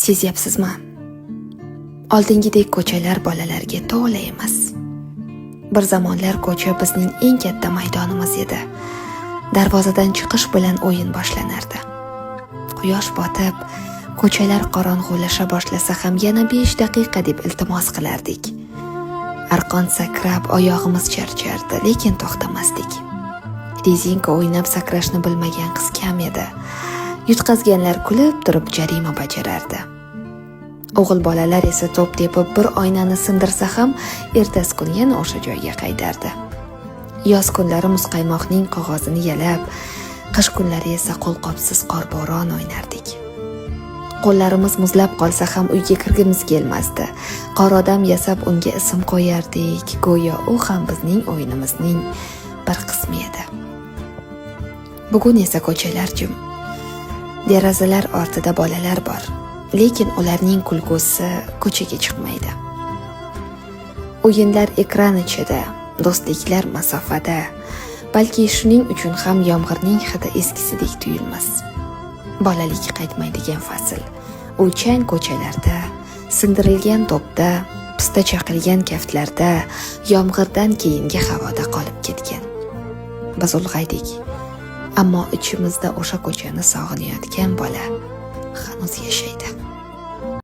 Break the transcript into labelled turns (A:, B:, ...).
A: Sezyapsizmi? Oldingidek ko'chalar bolalarga to'la emas. Bir zamonlar ko'cha bizning eng katta maydonimiz edi. Darvozadan chiqish bilan o'yin boshlanardi. Quyosh botib, ko'chalar qorong'ulasha boshlasa ham yana 5 daqiqa deb iltimos qilardik. Arqon sakrab oyog'imiz charchardi, lekin to'xtamasdik. Rezinka o'ynab sakrashni bilmagan qiz kam edi. Yutqazganlar kulib turib jarima bajarardi. O'g'il bolalar esa to'p tepib bir oynani sindirsa ham ertasi kuni yana o'sha joyga qaytardi. Yoz kunlari muzqaymoqning qog'ozini yalab, qish kunlari esa qo'lqopsiz qorbo'ron o'ynardik. Qo'llarimiz muzlab qolsa ham uyga kirgimiz kelmasdi. Qor odam yasab unga ism qo'yardik, go'yo u ham bizning o'yinimizning bir qismi edi. Bugun esa ko'chalar jim. Derazalar ortida bolalar bor, lekin ularning kulgusi ko'chaga chiqmaydi. O'yinlar ekran ichida, do'stliklar masofada. Balki shuning uchun ham yomg'irning hidi eskisidek tuyulmas. Bolalik qaytmaydigan fasl. U chang ko'chalarda, sindirilgan to'pda, pista chaqilgan kaftlarda, yomg'irdan keyingi havoda qolib ketgan. Biz ulg'aydik, ammo ichimizda o'sha ko'chani sog'inayotgan bola hanuz yashaydi.